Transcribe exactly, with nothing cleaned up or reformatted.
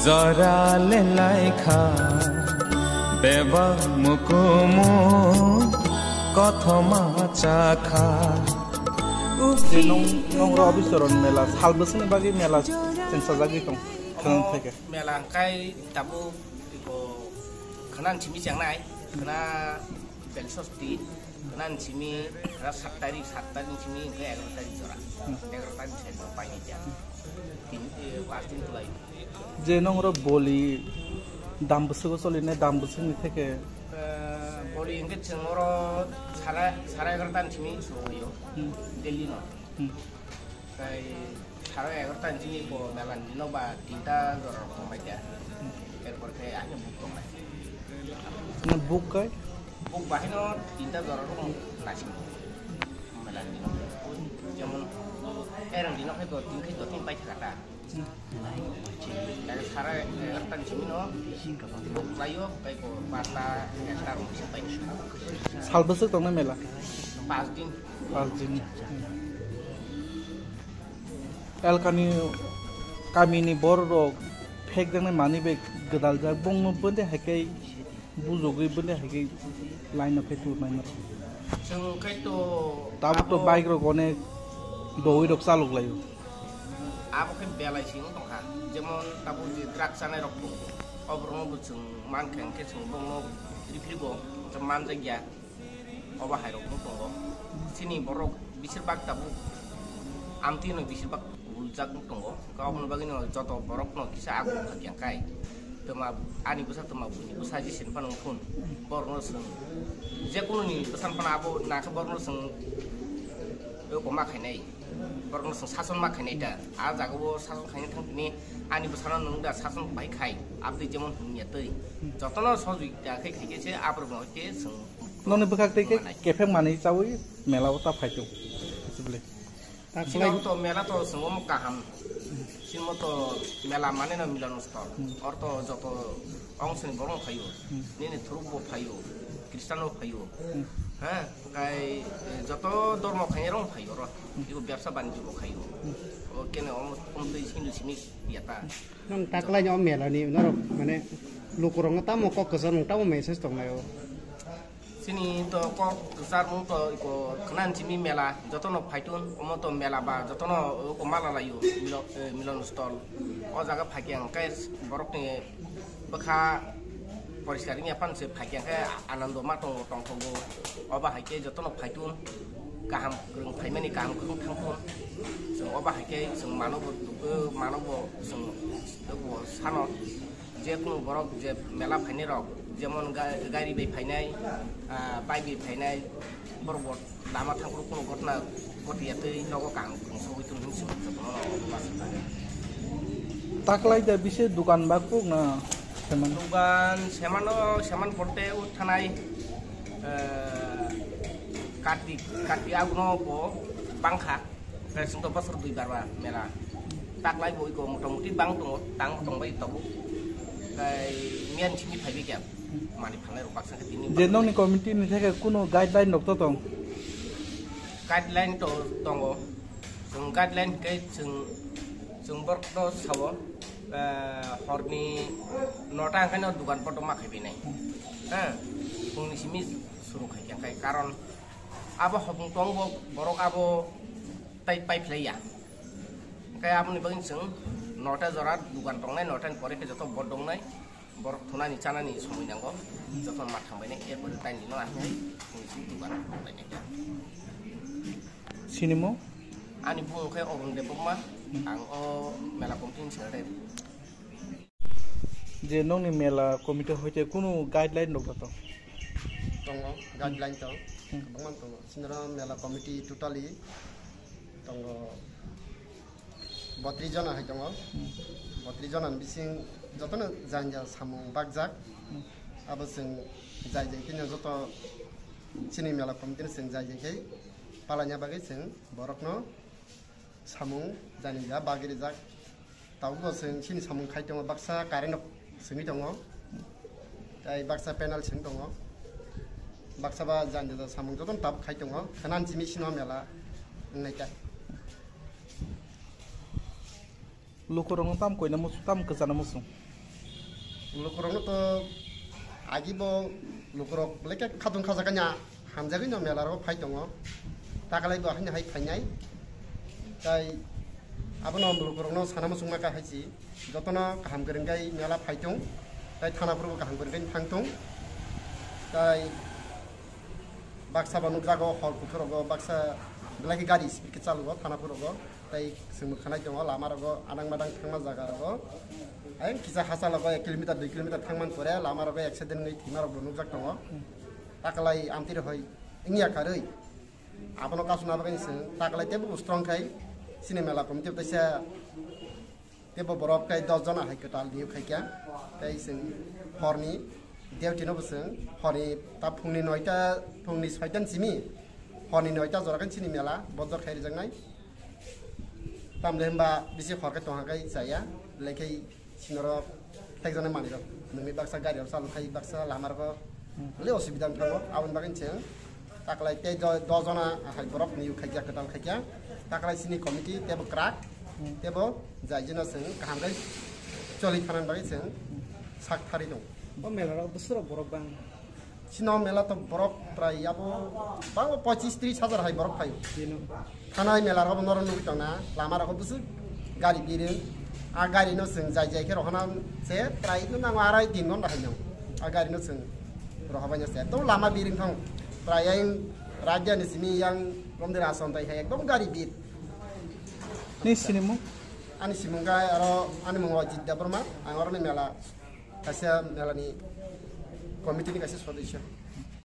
Jora le laikha, bebak mukumu kothoma chakha. Je nong, nong ro Abicharan mela, sal bwswkni bagwi mela chwngsajagwi tong, khwnang theke. Mela hwnkhe tabuk iko khwnang simi chengnai, khwna belsosti, khwna simi ra sat tarik, sat tarik simi hwnkhe egaroh tarik jora. Hmm. Egaroh tarik side no painai ja. Tin, eh, pas din tulai. Je nong ro boli dam bwswk o choli ne, dam bwswk ni theke? Eh, boli hwnkhe chwng oro sara, sara egaroh tarik simi suru hoyo. Hmm. Delhi no. Hmm. Tai sara egaroh tarik simi ko mela ni no ba tinta jora rok tongnai ja. Hmm. Erpor khe ani book tongnai. Na book kai? Book bahai no tinta jora rok naising. Mela ni no. Jemon erang di no khe do tin khe do tin pai thaka ta. Sal bwswk tongnai mela? Pas din. Pas din. Elkani kamini borok rok phekjaknai manwi bai gwdaljak, bongno bwdai hai khe bujogwi bwdai hai khe line o khe tubunai no. Chwng khai to tabuk to abo bike rok onek dowi rok chalok laio. Abo khe belai se wng tongkha, jemon tabuk je drug chanai rok tongo, oborokno bo chwng mankha hwnkhe chwng bongno riphibo manjakya. Obo hai rok wng tongo. Chini borok bisir bak tabuk amtwi no bisir bak buljak wng tongo. Hwnkhe oboni bagwi no joto borok no kisa agung kha khe kai. Twma ani bwsa twma buini bwsa jisini phano wng phun. Borok no swng. Jekunu ni bwsa phano abo nakhe borok no swng. Eko ma khainai. Borok no swng sason ma khainai ta. A jaga o sason khaina thang tini ani bwsa no nwng da sason bai khai. Abdi jemon hwnya twi. Joto no sojui ta khai khai khe se aborok no khe swng. Noni bwkhak tei khe kephek manwi chawi mela o ta phai tongo. Bwle. Sino to mela to chwng omo kaham. Sino to mela mane no milan stol. Hmm. Or to joto ong sini borok phaio. Hmm. Nini thuruk bo phaio. Christian bo phaio. Hmm. Ha, kai, eh, joto dormo khainai rok phaio ro. Hmm. Ibo byabsa banijyo bo khaio. Hmm. O kene omo, omo tei Hindu simi yata. Nang taklai o mela ni norok mane lukurok no tamo kok kwchar nung tamo message tong lai o. Chini to kok kwchar mung to iko khwna simi mela joto no phaitun, omo to mela ba joto no oko mala laio milo-, eh, milan stol. O jaga phaikhe ang khe borok ni bwkha poriskar wngya phano se phaikhe ang khe anando ma tongo tongthogo. Obo hai khe joto no phaitun kaham kwrwng phaimani kaham kwrwng thangthun. Chwng obo hai khe chwng mano bo dukhe mano bo chwng bo sano. Je kunu borok je mela phainai rok, jemon ga-, gari bai phainai, ah, bike bai phainai, borok bo lama thangphuru kunu gotna gotya twi nogo kaham kwrwng sogwi tong hinwi swng jotono rok ma swkang. Taklai da bisi dukan ba kuk na seman? Dukan semano, seman bolte o thanai, eh, Kartik, Kartik aguno bo bangkha. Tei chwng to bosor dui bar ba mela. Taklai bo iko motamuti bang tongo, tang tong bai tongo. Tei miyan simi phai bai kya mani phalnai rok baksa khe tini. Je nokni committee ni theke kuno guideline rok to tong? Guideline to tongo. Chwng guideline khe chwng, chwng borok to sabo, eh, horni nota hwnkhe no dukan boto ma khai binai. Ha, phungni simi suru khai khe khai karon abo hopung tong bo borok abo tai pai phlai ya. Hwnkhe aboni bagwi chwng nota jora dukan tongnai, nota ni pore khe joto bot dongnai, borok thunani chanani somoi nango, joto ma thang bainai, er pore taini no ahai chwng dukan tongnai. Sinimo? Ani bumung khe Arun Debbarma, ang o mela committee ni secretary. Je nokni mela committee hoite kunu guideline rok da tong? Tongo, guideline tong, hmm, kwbangma tongo. Sinoro mela committee totally tongo botris jona hai tongo. Hmm. Botris jona ni bising jotono janja samung bakjak. Hmm. Abo chwng jai jai kheno joto chini mela committee no chwng jai jai khai palaina bagwi chwng borokno samung jani ja bagwi rijak. Tabukbo chwng chini samung khai tongo, baksa current rok simi tongo, tei baksa panel simi tongo, baksa ba jani ja samung jotono tabuk khai tongo, khwna simi sino mela wngnai ta. Lukurokno tam koina muchung, tam kwchana muchung? Lukurokno to agi bo lukurok belai khe khatung khajakani hamjagwi no mela rogo phai tongo. Takalai bo haino hai phainai. Tai abono lukurokno sana muchungma kha hai si. Jotono kaham kwrwngwi mela phai tong. Tai thana phuru bo kaham kwrwngwi thang tong. Tai baksa bo nukjago hor kuthur rogo baksa belai khe gari speed khe chalugo thana phuru rogo. Tai chwng bo khanai tongo lama rogo adang madang thangma jaga rogo. Ayang kisa hachal rogo ek kilometer dui kilometer thangman pore lama rogo accident wngwi thwima rok bo nukjak tongo. Takalai amtwi rohoi wngya karwi abono kasuna bagwi chwng takalai teibo bo strong khai chini mela committee bo teisa teibo borok tai dos jona hai kwtal niyok khaikha. Tai chwng horni duty no bo chwng horni ta phungni noita phungni soita ni simi horni noita jora khe chini mela bojor khai rijaknai. Tamle hwnba bisi hor khe tongha khe chaya, belai khe sinorok thekjaknai manwirok. Nungni baksa gari rok chalok khai baksa lama rogo le osubida wng thango. Aboni bagwi chwng taklai tei do-, dos jona hai borok niyok khaikya kwtal khaikya. Taklai sini committee tebo kwrak, tebo jaijino chwng kaham khe choli thana bagwi chwng sak thari tong. O mela rok bwswk rok borok bang? Sino mela to borok prai abo bango pochis tris hajar hai borok phaio. Bino. Thanai mela rok norok nugwi tongna lama rok bwswk gari birung. A gari no chwng jai jai khe rohana se prai no nango arai tin ghonta hai no. A gari no chwng rohabai no se to lama birung thang prai yang raja ni simi yang romde rason tai hai ekdom gari bir. Ni sini mo? Ani simung kai aro ani mung Ajit Debbarma ang oro ni mela kaisa mela ni committee ni kaisa sodosyo.